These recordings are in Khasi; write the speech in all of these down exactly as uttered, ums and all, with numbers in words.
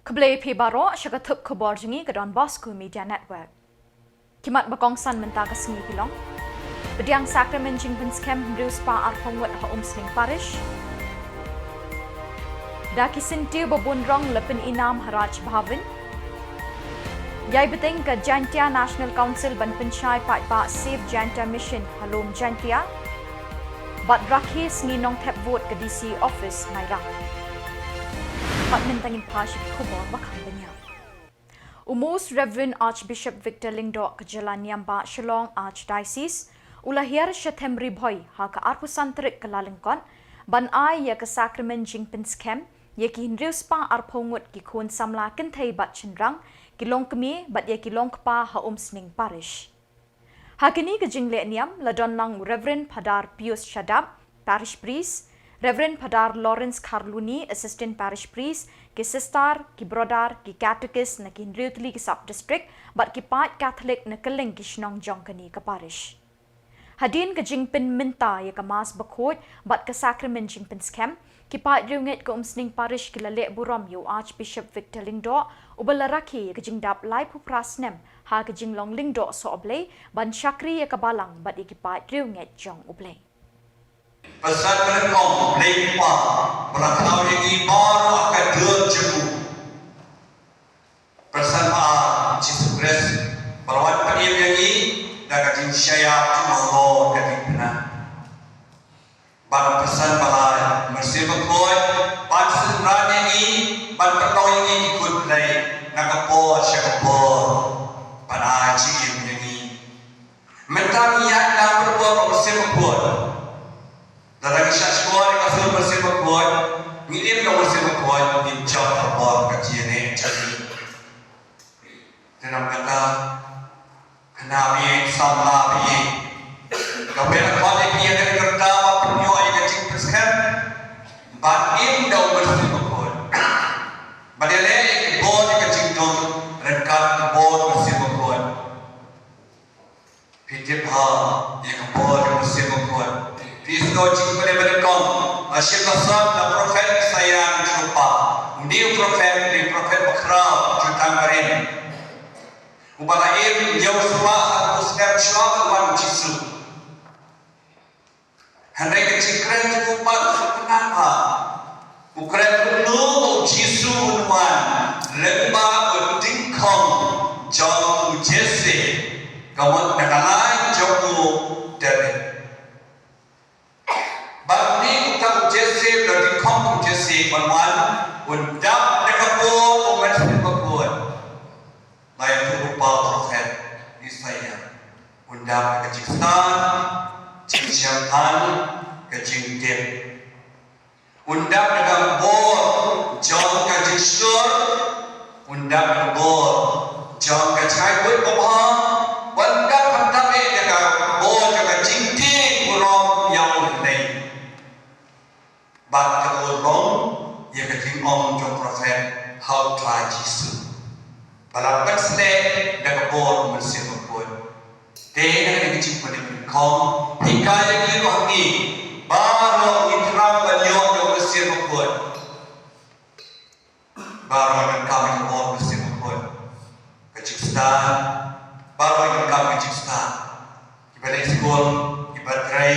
Khublei phi baroh sha ka thup khubor jong ngi ka Don Bosco Media Network. Ki mat ba kongsan mynta ka sngi ki long: Pdiang Sakramen Jingpynskhem hynriew spah arphew ngut ha Umsning Parish. Da ki syntiew ba bun rong la pynïnam ha Raj Bhavan. Ïai bteng ka Jaintia National Council ban pynshai paidbah Save Jaintia Mission ha Lum Jaintia. Bad rakhe sngi nongthep vote ka D C Office Mairang. Bad mynta ngin phai sha ki khubor ba kham bniah. U Most Reverend Archbishop Victor Lyngdoh ka jylla niam bah Shillong Archdiocese u la hiar sha Them Ri Bhoi ha ka arphew san tarik Kyllalyngkot ban ai ïa ka Sakramen Jingpynskhem ïa ki hynriew spah arphew ngut ki khun samla kynthei bad shynrang, ki longkmie bad ïa ki longkpa ha Umsning Parish. Ha kane ka jingleh niam la don lang u Reverend Phadar Pius Shadap, Parish Priest, Reverend Phadar Lawrence Kharluni, Assistant Parish Priest, ki sister, ki brother, ki catechist na ki hynriew tylli ki sub-district bad ki paid Catholic na kylleng ki shnong jong kane ka parish. Hadien ka jingpynmynta ïa ka Mass Bakhuid bad ka Sakramen Jingpynskhem, ki paid riewngeit ka Umsning Parish ki la leh burom ïa u Archbishop Victor Lyngdoh uba la rakhe ïa ka jingdap laiphew phra snem ha ka jinglong Lyngdoh Sohblei ban shakri ïa ka Balang bad ïa ki paid riewngeit jong U Blei. Pynsan ba nyngkong, Blei Kpa ba la kynmaw ïa ngi baroh ha ka dur jong u. Pynsan ba ar, Jisu Khrist ba la wan pynim ïa ngi da ka jingshai ïap jong u halor ka diengphna. Bad pynsan ba lai, Mynsiem Bakhuid ban synran ïa ngi, ban pynlong ïa ngi ki khun Blei na ka por sha ka por, ban ai jingim ïa ngi. Mynta ngi ïaid lang bad u bor u Mynsiem Bakhuid. Lada ngi shah shkor ïa ka sur Mynsiem Bakhuid, ngi im da u Mynsiem Bakhuid, ngin jop ha ka bor ka jingïaineh jong ngi. Te namar kata, khynnah baieit, samla baieit, nga pynkhot ïa phi ha kane ka rta ba pynïoh ïa ka jingpynskhem ban im da u Mynsiem Bakhuid, ban ïaleh ïa ka bor ïa ka jingdon ryngkat ka bor u Mynsiem Bakhuid. Phi tip ha ïa ka bor ka Mynsiem Bakhuid. Phi sngewthuh jingpynlong ba nyngkong, ha shim la sot na prophet Isaiah, jong u Kpa. Une u prophet, une u prophet bakhraw, jutang barim, uba la im hynñiew spah sanphew snem shuwa ban wan u Jisu. Hynrei ka jingkren jong u pat ka kynmaw ba u kren kumno ba u Jisu un wan lyngba u dyngkhong jong u Jesse, ka mut na ka lain jong u David. Bad une uta u Jesse, u dyngkhong u Jesse, un wan, un dap da ka bor u Mynsiem Bakhuid. Ba ïathuh u prophet Isaiah. Un dap da ka jingstad, jingshemphang, ka jingtip. Un dap da ka bor jong ka jingshlur, un dap da ka bor jong ka jingaibuit babha, un dap hangta eh da ka bor jong ka jingtieng burom ïa U Blei. Bad ka burom ïa ka jingong jong u prophet ha u Trai Jisu, ba la pynshlur da ka bor u Mynsiem Bakhuid. Te na kane ka jingpynim nyngkong, hikai ïa ngi ruh ngi baroh ngi thrang ban ïoh ïa u Mynsiem Bakhuid. Baroh ngi donkam ïa ka bor u Mynsiem Bakhuid. Ka jingstad, baroh ngi donkam ka jingstad. Kiba leit skul, kiba trei,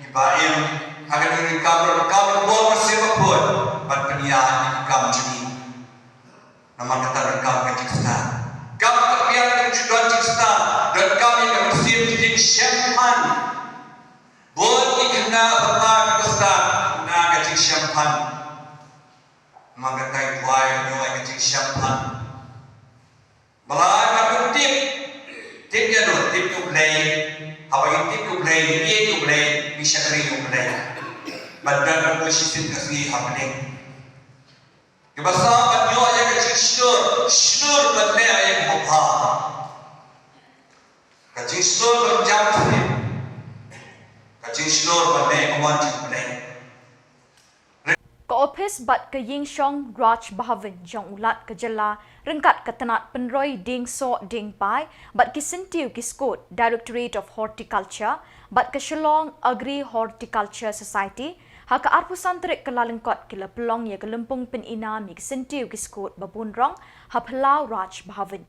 kiba im, ha kane ka kam ruh donkam ïa ka bor u Mynsiem Bakhuid ban pynïaid ïa ki kam jong ngi. Namar kata donkam ka jingstad. Kam ka biang ka jingstad, donkam ïa ka mynsiem jingshemphang. Bun ki khynnah ba ki stad na ka jingshemphang. Namar kata ngi kwah ïa ka jingshemphang. Ba la ngi tip, tip ïa U, tip ïa U Blei. Haba ngi tip ïa U Blei, ngi ïeit ïa U Blei, ngi shakri ïa U Blei. Ban don bad U shisien ka sngi hapdeng. Kaba sah ban ïoh ïa ka jingshlur, shlur ban leh ïa ka babha. Ka jingshlur ban jam sien. Ka jingshlur ban leh ïa ka mon jong U Blei. Ka ophis bad ka ïingshong Raj Bhavan jong u Lat ka jylla ryngkat ka tnat pynroi dieng soh dieng pai bad ki syntiew ki skud Directorate of Horticulture bad ka Shillong Agri Horticulture Society Ha ka arphew san tarik Kyllalyngkot ki la pynlong ïa ka lympung pynïna ïa ki syntiew ki skud ba bun rong ha Phyllaw Raj Bhavan.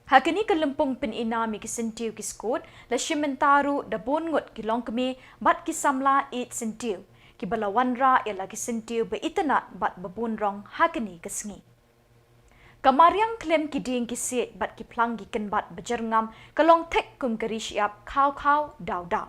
Ha kane ka lympung pynïna ïa ki syntiew ki skud la shim bynta ruh da bun ngut ki longkmie bad ki samla ïeit syntiew kiba la wanrah ïa la ki syntiew ba itynnad bad ba bun rong ha kane ka sngi. Ka mariang khlem ki dieng ki siej bad ki phlang ki kynbat ba jyrngam ka long thik kum ka ri shyiap khaw khaw daw daw.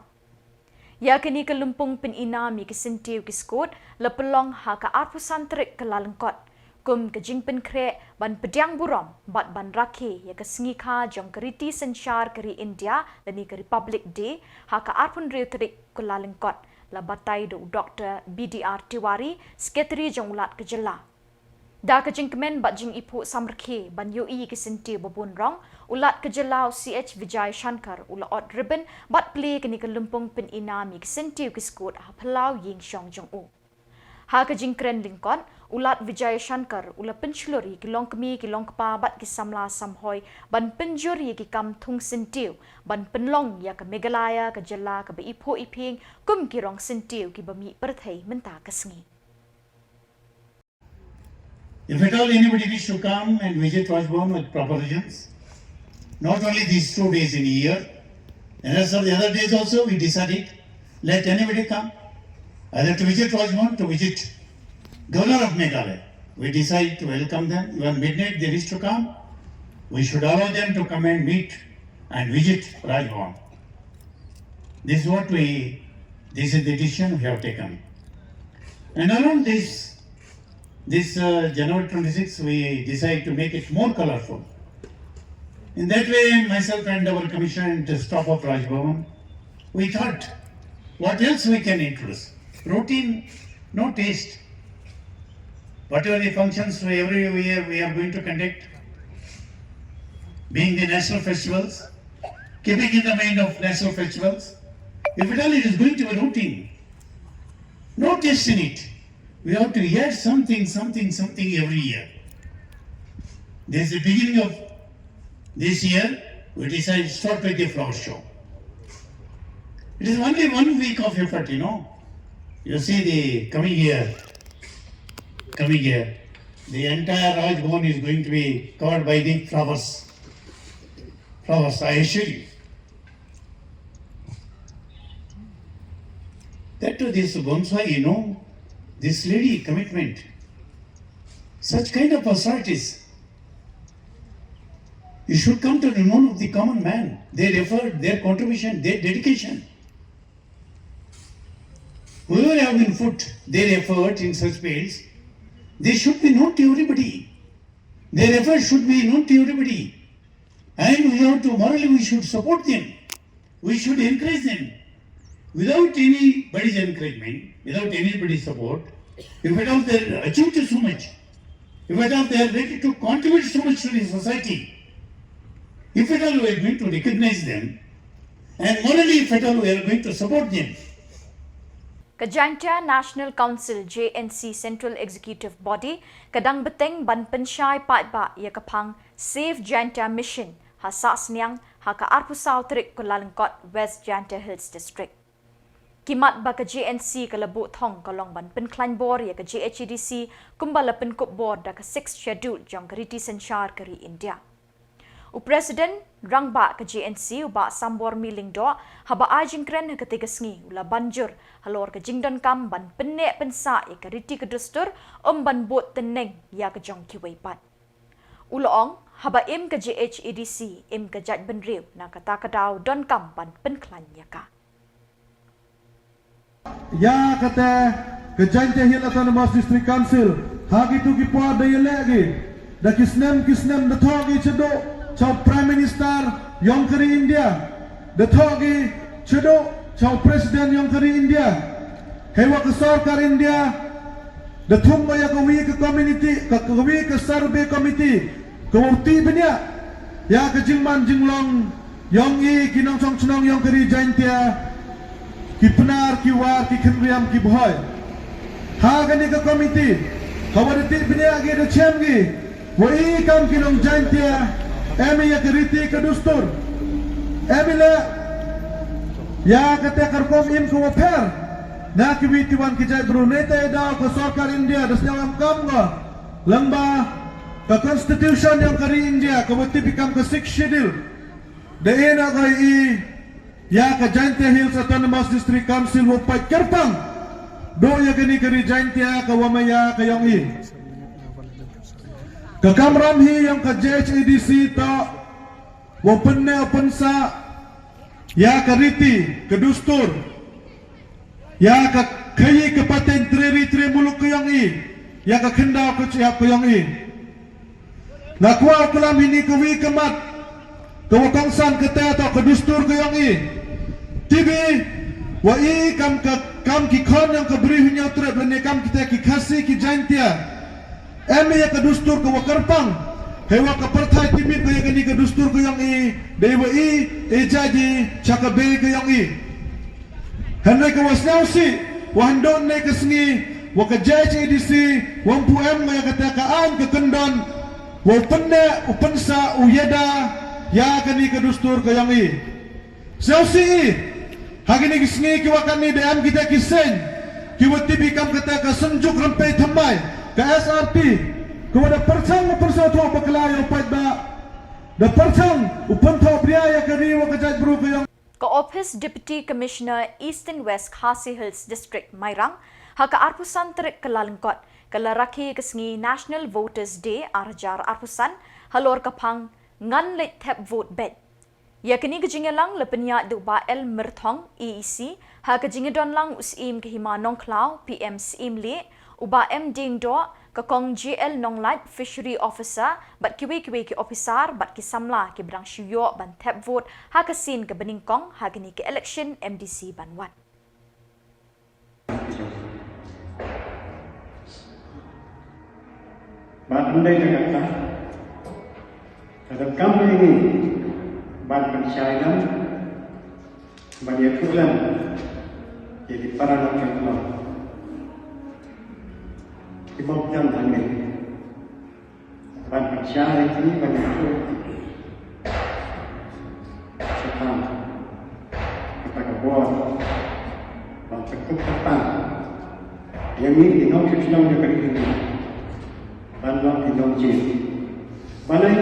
Ïa kane ka lympung pynïna ïa ki syntiew ki skud la pynlong ha ka arphew san tarik Kyllalyngkot kum ka jingpynkhreh ban pdiang burom bad ban rakhe ïa ka sngi kha jong ka riti synshar ka ri India lane ka Republic Day ha ka arphew hynriew tarik Kyllalyngkot, la batai da u Doktor B D R Tiwari, Sekretari jong u Lat ka Jylla. Da ka jingkmen bad jingiphuh samrkhie ban ïohi ïa ki syntiew ba bun rong, u Lat ka Jylla u C H Vijayashankar u la ot ribbon bad plie ïa kane ka lympung pynïna ïa ki syntiew ki skud ha Phyllaw Ïingshong jong u. Ha ka jingkren lyngkot, u Lat Vijayashankar u la pynshlur ïa ki longkmie ki longkpa bad ki samla samhoi ban pynjur ïa ki kam thung syntiew ban pynlong ïa ka Meghalaya ka jylla kaba iphuh iphieng kum ki rong syntiew kiba mih pyrthei mynta ka sngi. If at all anybody wish to come and visit Raj Bhavan with proper reasons, not only these two days in a year, and as of the other days also we decided, let anybody come, either to visit Raj Bhavan, to visit Governor of Meghalaya. We decide to welcome them. Even midnight they wish to come, we should allow them to come and meet and visit Raj Bhavan. This is what we, this is the decision we have taken. And around this, this uh, January twenty-sixth, we decide to make it more colorful. In that way, myself and our commissioner and the staff of Raj Bhavan, we thought, what else we can introduce? Routine, no taste. Whatever the functions we every year we are going to conduct, being the national festivals, keeping in the mind of national festivals, if at all it is going to be routine, no taste in it. We have to add something, something, something every year. This is the beginning of this year, we decided to start with the flower show. It is only one week of effort, you know. You see the coming year, coming year, the entire Raj Bhavan is going to be covered by the flowers. Flowers, I assure you. That to this bonsai, you know, this lady commitment, such kind of personalities, you should come to the known of the common man. Their effort, their contribution, their dedication. Whoever have been put their effort in such fields, they should be known to everybody. Their effort should be known to everybody. And we have to, morally, we should support them. We should encourage them. Without anybody's encouragement, without anybody's support, if at all they are achieved so much, if at all they are ready to contribute so much to the society, if at all we are going to recognize them, and morally, if at all we are going to support them, Ka Jaintia National Council, J N C, Central Executive Body ka dang bteng ban pynshai paidbah ïa ka phang Save Jaintia Mission ha Sahsniang ha ka arphew saw tarik Kyllalyngkot, West Jaintia Hills District. Ki mat ba ka J N C ka la buh thong ka long ban pynkhlaiñ bor ïa ka J H A D C kumba la pynkup bor da ka Sixth Schedule jong ka riti synshar ka ri India. U President rangbah ka J N C, u Bah Sambormi Lyngdoh, haba ai jingkren ha katei ka sngi, u la ban jur halor ka jingdonkam ban pynneh pynsah ïa ka riti ka dustur, ym ban bud tneng ïa ka jong kiwei pat. U la ong, haba im ka J H A D C, im ka jaitbynriew, na kata ka daw donkam ban pynkhlaiñ ïa ka. Ïa kata ka Jaintia Hills Autonomous District Council, ha kitu ki por da ïaleh ki da ki snem ki snem, da thoh ki shaduh sha u Prime Minister yong ka ri India, da thoh ki shaduh sha u President yong ka ri India. Hei wa ka sorkar India da thung ba ïa ka wi ka community, ka wi ka survey committee ka wa u tih bniah ïa ka jingman jinglong yong i ki nongshong shnong yong ka ri Jaintia, ki Pnar, ki War, ki Khynriam, ki Bhoi. Ha kane ka committee, ha wa da tih bniah ki da chem ki wa i kam ki nong Jaintia em ïa ka riti ka dustur, em ïa la ïa kata ka rukom im ka wa pher. Na kiwi kiwan ki jaitbru, neitei daw ka sorkar India da sñiaw em kam ko. Lyngba ka constitution yong ka ri India, ka wa tip i kam ka Sixth Schedule, da e na ko i ya ka Jaintia Hills Autonomous District Council wow pait kyrpang dooh ya kani ka ri Jaintia ka wa maya ka yong i. Ka kamram hi yong ka J H A D C toh wow pynneh wow pynsah ya ka riti ka dustur, ya ka khaii ka pateng tre ri tre muluk ka yong i, ya ka khyndaw ka chyiap ka yong i. Nga kwah u klam hini ka wi ka mat ka wa kongsan, kata toh ka dustur ka yong i. Tip i wa i kam ka, kam ki khon yong ka Bri Hynñiewtrep lane kam kita ki Khasi ki Jaintia, em ya ka dustur ka wa kyrpang. Hei wa ka pyrthai tipmit ko ya kani ka dustur ka yong i, dei wa i e jait i cha ka bei ka yong i. Hynrei ka wa sñiawsih wa hyndoon ne ka sngi wa ka J H A D C wa ym pu em ya kata ka aiñ ka kyndon wow pynneh, u pynsah, u yada ya kani ka dustur ka yong i. Sñiawsih i, ha kini ki sngi ki wa katni da em kita ki seng ki wa tip i kam kata ka Synjuk Rympei Thymmai, ka S R P, ka wa da pyrshang, u pyrshang thoh bakla ya u paidbah, da pyrshang u pynthok bria ya ka ri wa ka jaitbru ka yong. Ka Office Deputy Commissioner Eastern West Khasi Hills District, Mairang, ha ka arphew san tarik Kyllalyngkot, ka la rakhe ka sngi National Voters Day ar hajar arphew san halor ka phang ngan leit thep vote beit. Ya kani ka jingïalang la pynïaid da u Bah L Myrthong, E E C, ha ka jingïadonlang u Syiem ka Hima Nongkhlaw, P M Syiem Leh, u Bah M Diengdoh, ka Kong J L Nonglait, Fishery Officer, bad kiwei kiwei ki ophisar bad ki samla ki ba dang shu ïoh ban thep vote ha ka sien ka banyngkong ha kani ka election M D C ban wan. Bad ym dei tang katta, ka donkam ïa ngi ban pynshai lem, ban ïathuh lem ïa ki para nongshong shnong ki bym don hangne. Ban pynshai ïa ki, ban ïathuh shaphang kata ka bor, ban pynkup pynpang ïa ngi ki nongshong shnong jong ka ri India ban long ki nongjied. Balei,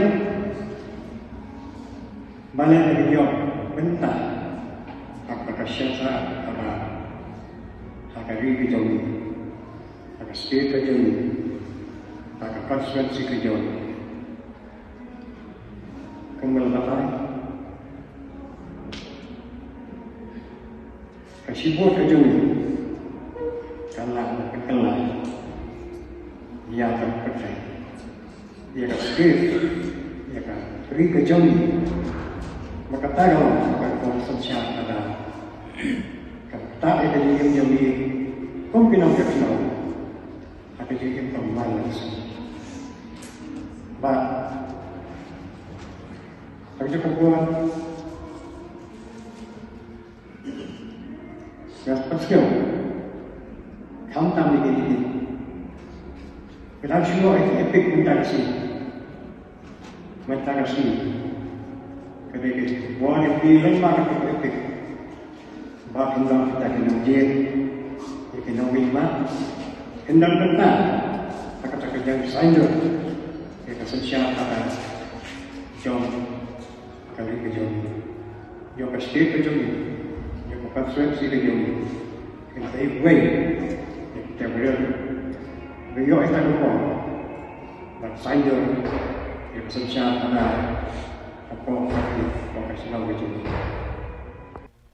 balei ba ngi ïoh bynta ha kata ka shnong, ha ka ri ka jong ngi, ha ka state ka jong ngi, ha ka constituency ka jong ngi. Kumba la batai, ka shibun ka jong ngi ka la pynkylla ïa ka pyrthei, ïa ka state, ïa ka ri ka jong ngi. Ba kata ka long ka kong synshar ka da ka ktah ïa ka jingim jong ngi kum ki nongshong shnong. Ha ka jingim ka man la ka sngi. Ba ha ka jingim ka bor, nga pyrshang khamtam ïa ki, ki, ki dang shu ïoh ïa ki EPIC mynta ka sngi. Mynta ka sngi ka dei ka bor ïa ki lyngba ka EPIC. Ba kin long kita ki nongjied, ïa ki nongwei mat, kin don bynta ha kata ka jingïaseng ïa ka synshar kata jong ka ri ka jong ngi, jong ka state ka jong ngi, jong ka constituency ka jong ngi. Kin dei wei ïa kita ki briew ba ïoh ïa ka bor ban seng ïa ka synshar kata ka pok ka ri, pok ka shnong ka jong ngi.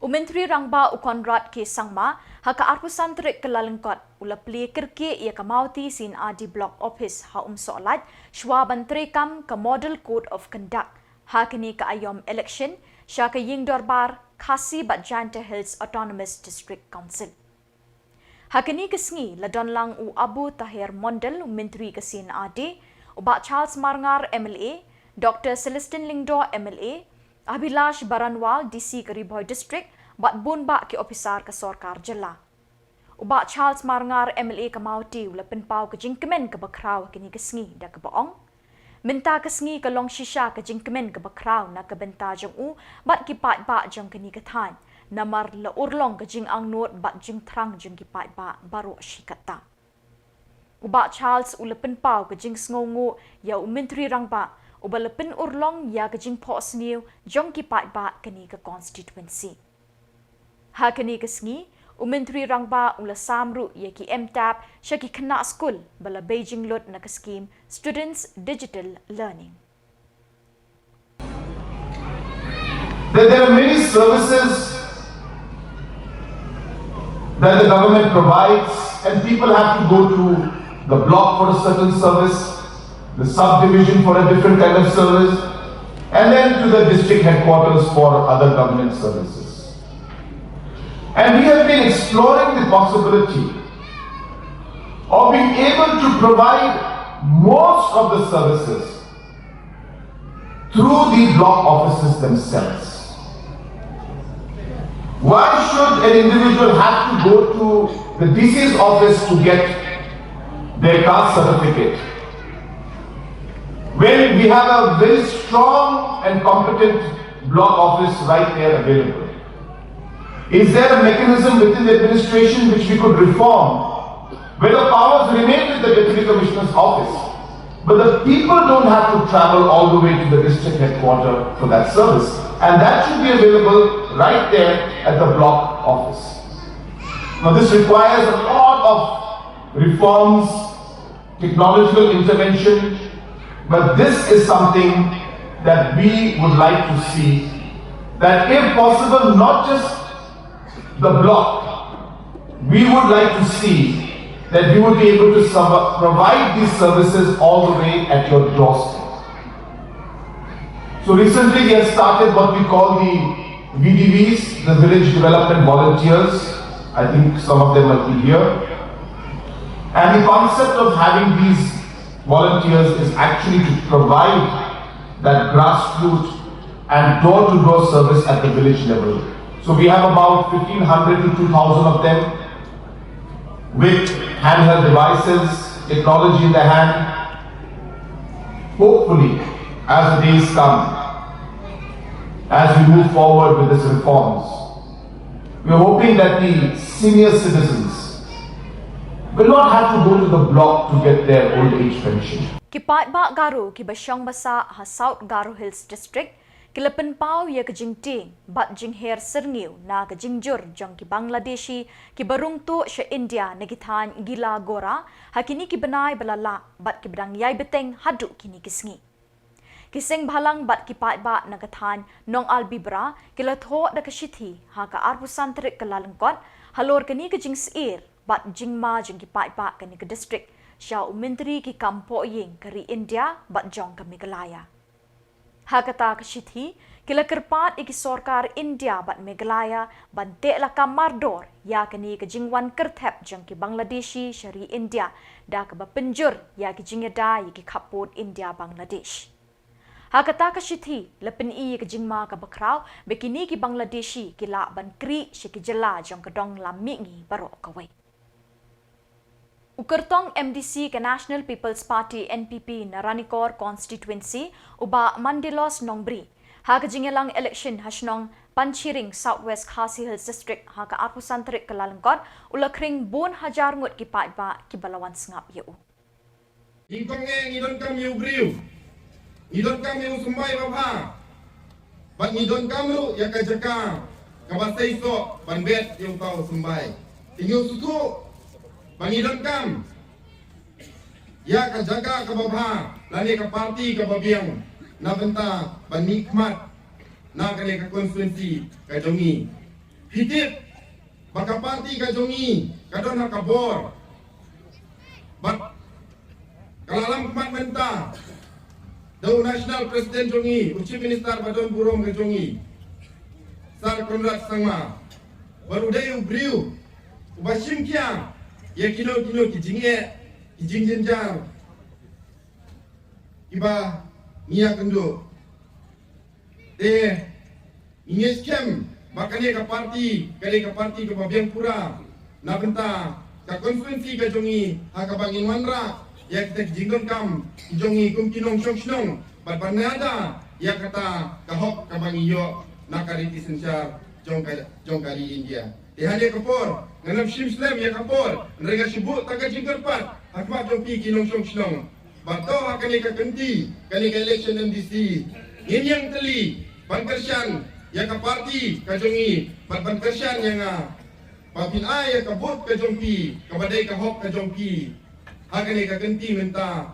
U Myntri Rangbah u Conrad K Sangma, ha ka arphew san tarik Kyllalyngkot, u la plie kyrkieh ïa ka Mawti C&RD Block Office ha Umsohlait, shuwa ban treikam ka Model Code of Conduct ha kane ka aïom election sha ka Ïing Dorbar Khasi bad Jaintia Hills Autonomous District Council. Ha kane ka sngi la don lang u Abu Taher Mondal, u Myntri ka C&RD, u Bah Charles Marngar, M L A, Doctor Celestine Lyngdoh, M L A, Abhilash Baranwal, D C ka Ri Bhoi District, bad bun bah ki ophisar ka sorkar jylla. U Bah Charles Marngar, M L A ka Mawti, u la pynpaw ka jingkmen kaba khraw ha kane ka sngi da kaba ong, mynta ka sngi ka long shisha ka jingkmen kaba khraw na ka bynta jong u bad ki paidbah jong kane ka thaiñ, namar la urlong ka jingangnud bad jingthrang jong ki paidbah baroh shi katta. U Bah Charles u la pynpaw ka jingsngewnguh ïa u Myntri Rangbah uba la pynurlong ïa ka jingphohsniew jong ki paidbah kane ka constituency. Ha kane ka sngi, u Myntri Rangbah u la sam ruh ïa ki M TAP sha ki khynnah skul ba la bei jinglut na ka skim Students Digital Learning. That there are many services that the government provides, and people have to go to the block for a certain service, the subdivision for a different kind of service, and then to the district headquarters for other government services. And we have been exploring the possibility of being able to provide most of the services through the block offices themselves. Why should an individual have to go to the D C's office to get their caste certificate when we have a very strong and competent block office right there available? Is there a mechanism within the administration which we could reform where the powers remain with the Deputy Commissioner's office, but the people don't have to travel all the way to the district headquarter for that service? And that should be available right there at the block office. Now, this requires a lot of reforms, technological intervention, but this is something that we would like to see, that if possible, not just the block, we would like to see that we would be able to serv- provide these services all the way at your doorstep. So recently we have started what we call the V D Vs, the Village Development Volunteers. I think some of them might be here. And the concept of having these volunteers is actually to provide that grassroots and door-to-door service at the village level. So we have about fifteen hundred to two thousand of them with handheld devices, technology in their hand. Hopefully, as the days come, as we move forward with these reforms, we're hoping that the senior citizens will not have to go to the block to get their old age pension. Ki paidbah Garo kiba shong basa ha South Garo Hills District ki la pynpaw ïa ka jingtieng bad jingher syrngiew na ka jingjur jong ki Bangladeshi kiba rung tuh sha India na ki thaiñ Gila Gora ha kine ki bnai ba la lah bad kiba dang ïai bteng haduh kine ki sngi. Ki seng bhalang bad ki paidbah na ka thaiñ Nongalbibra ki la thoh da ka shithi ha ka arphew san tarik Kyllalyngkot halor kane ka jingsyier bad jingma jong ki paidbah kane ka district sha u Myntri ki kam pohïing ka ri India bad jong ka Meghalaya. Ha kata ka shithi, ki la kyrpad ïa ki sorkar India bad Meghalaya ban teh lakam mardor ïa kane ka jingwan kyrthep jong ki Bangladeshi sha ri India da kaba pynjur ïa ki jingïada ïa ki khappud India Bangladesh. Ha kata ka shithi, la pyni ïa ka jingma kaba khraw ba kine ki Bangladeshi ki lah ban khrieh sha ki jylla jong ka dong lam mihngi baroh kawei. U kyrtong MDC ka National People's Party NPP na Ranikor Constituency, u Bah Mandelos Nongbri, ha ka jingïalang election ha shnong Panchhiring, South West Khasi Hills District, ha ka arphew san tarik Kyllalyngkot, u la khring bun hajar ngut ki paidbah kiba la wan sngap ïa u. Ngi kong eh ngi donkam ïa u briew, ngi donkam ïa u symbai babha, bad ngi donkam ruh ïa ka jaka kaba seisoh ban bet ïa uta u symbai. Te ngi sngewthuh ba ngi donkam ïa ka jaka kaba bha lane ka party kaba biang na bynta ban mihkhmat na kane ka constituency ka jong ngi. Phi tip ba ka party ka jong ngi ka don ha ka bor bad ka la lam khmat mynta da u National President jong ngi, u Chief Minister ba don burom ka jong ngi, Sir Conrad Sangma, bad u dei u briew uba shim khia ïa kino kino ki jingeh, ki jingjynjar kiba ngi ïakynduh. Te ngi ngeit skhem ba kane ka party ka dei ka party kaba biang pura na bynta ka constituency ka jong ngi, ha kaba ngin wanrah ïa kita ki jingdonkam ki jong ngi kum ki nongshong shnong bad ban ïada ïa kata ka hok kaba ngi ïoh na ka riti synshar jong ka, jong ka ri India. Te ha kane ka por, ngan ym shim slem ïa ka por, hynrei nga shu buh tang ka jingkyrpad ha khmat jong phi ki nongshong shnong. Ba to ha kane ka kynti, kane ka election M D C, ngin ïeng tylli ban kyrshan ïa ka party ka jong ngi, bad ban kyrshan ïa nga. Ba phin ai ïa ka vote ka jong phi, kaba dei ka hok ka jong phi, ha kane ka kynti mynta,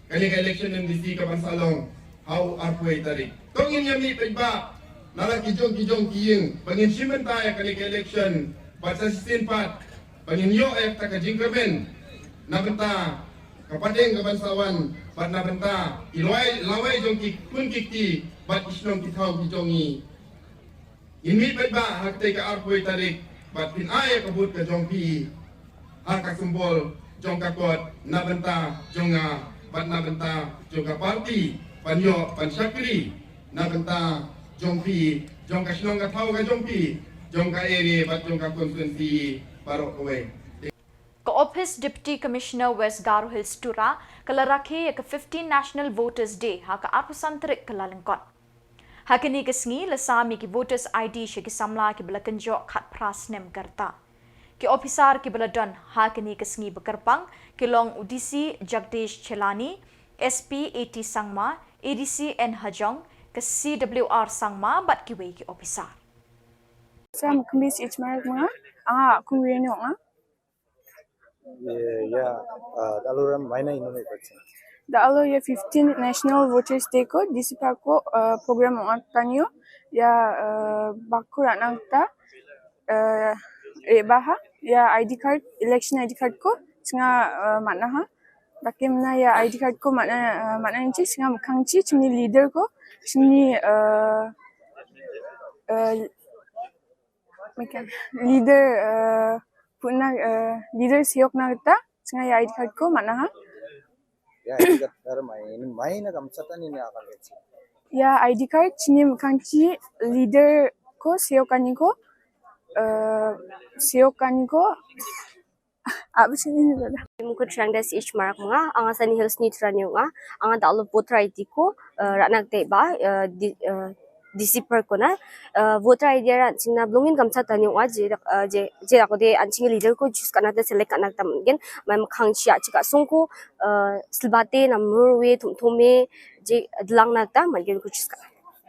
kane ka election M D C kaban sa long ha u arphew tarik. To ngin ïa mih paidbah na la ki jong ki jong ki ïing ba ngin shim bynta ïa kane ka election, bad sa shisien pat ba ngin ïoh ïa kata ka jingkyrmen na bynta ka pateng kaban sa wan, bad na bynta ki lawei lawei jong ki khun ki kti bad ki shnong ki thaw ki jong ngi. Ngin mih paidbah ha katei ka arphew tarik, bad phin ai ïa ka vote ka jong phi ha ka symbol jong ka kot na bynta jong nga, bad na bynta jong ka party, ban ïoh ban shakri na bynta jong phi, jong ka shnong ka thaw ka jong phi, jong ka area bad jong ka constituency baroh kawei. Ka Office Deputy Commissioner West Garo Hills, Tura, ka la rakhe ïa ka fifteen National Voters Day ha ka arphew san tarik Kyllalyngkot. Ha kane ka sngi la sam ïa ki voters I D sha ki samla kiba la kynjoh khatphra snem ka rta. Ki ophisar kiba la don ha kane ka sngi ba kyrpang ki long u D C Jagdish Chelani, S P A T Sangma, A D C N Hajong, ka C W R Sangma bad kiwei ki ophisar. Sam Kumbis H Mark ma, anga kum wi no nga. Ye, ya, ah, da alo ram maina ino me patse. Da alo ya fifteen National Voters Day ko, D C Park ko, ah, program ong tanyo, ya, ah, baku ranang ta, ah, eh, baha, ya I D card, election I D card ko, singa, ah, mana ha. Dakim na ya I D card ko mana, ah, mana nchi, singa mukang chi, chini leader ko, chini, ah, ah, Mika, leader, eh, puna, eh, leader siok na kita, singa ya I D card ko mana ha? Ya, I D card kar mai, ini mai na kam satan ini akan kecil. Ya, I D card, chini mukang chi, leader ko, siok ani ko, eh, siok ani ko, Apa sih ini, Dada? Mukut Rangda C H Marak manga, anga Sunny Hills ni Trani nga, anga da alo voter I D ko, eh, rana te ba, eh, di, eh, D C Park ko na, eh, voter I D ran sing na blungin kam sa tani nga je, eh, je, je ako de an sing leader ko jus kana te select kana tam gen, mai makhang chia chika sung ko, eh, silbate na murwe tum tume, je dlang na ta man gen ko jus kana.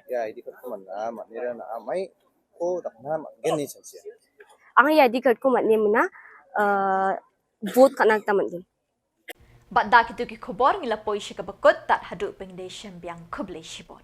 Ya, I D card ko man na, man ni ra na, mai ko dak na, man gen ni sensia. Anga ya I D card ko man ni mana, eh, vote kana tam man gen. Bad da kitu ki khubor ngi la poi sha kaba kut, tad haduh pynde shim biang, khublei shibun.